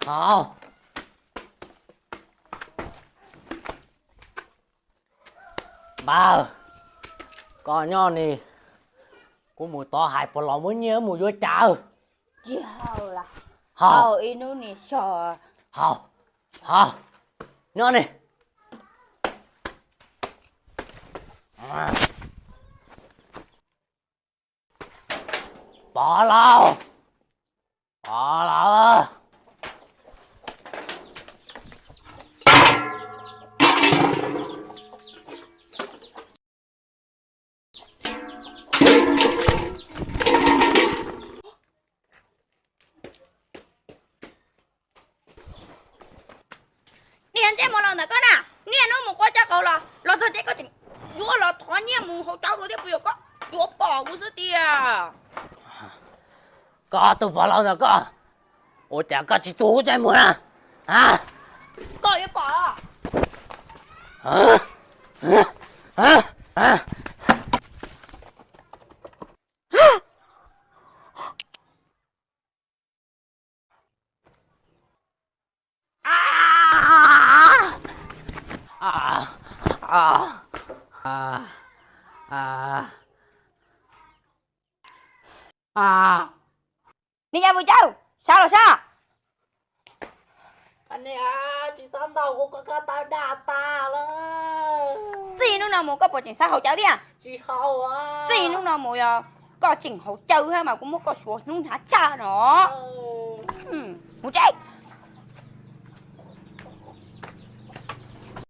Haus. Npawg, koj nyob ni, kuv mus tod hais puas los muab nyiaj mus yuav cas. Tsis haus las, haus ib hnub nim so. Haus, haus, nyob ni. Pov Lauj, Pov Lauj. Niag ntsej muag laus ntawm koj na, niaj hnub mus quaj coj qauv los, los txog tsev koj tseem yuav los thov nyiaj mus haus cawv dua thiab, puas yog koj yuav pom kuv xwb tiag? Koj tus Pov Lauj ntawm koj, ua cas koj tsis tua kuv ntsej muag na? Koj yuav pom. Nws yog mus cawg, sawv los sawv. Txij hnub no mus koj puas tseem xav haus cawv thiab? Txij hnub no mus yog koj tseem haus cawv thiab mas kuv muab koj suav hnub hnyav tshaj no. Mus tsev.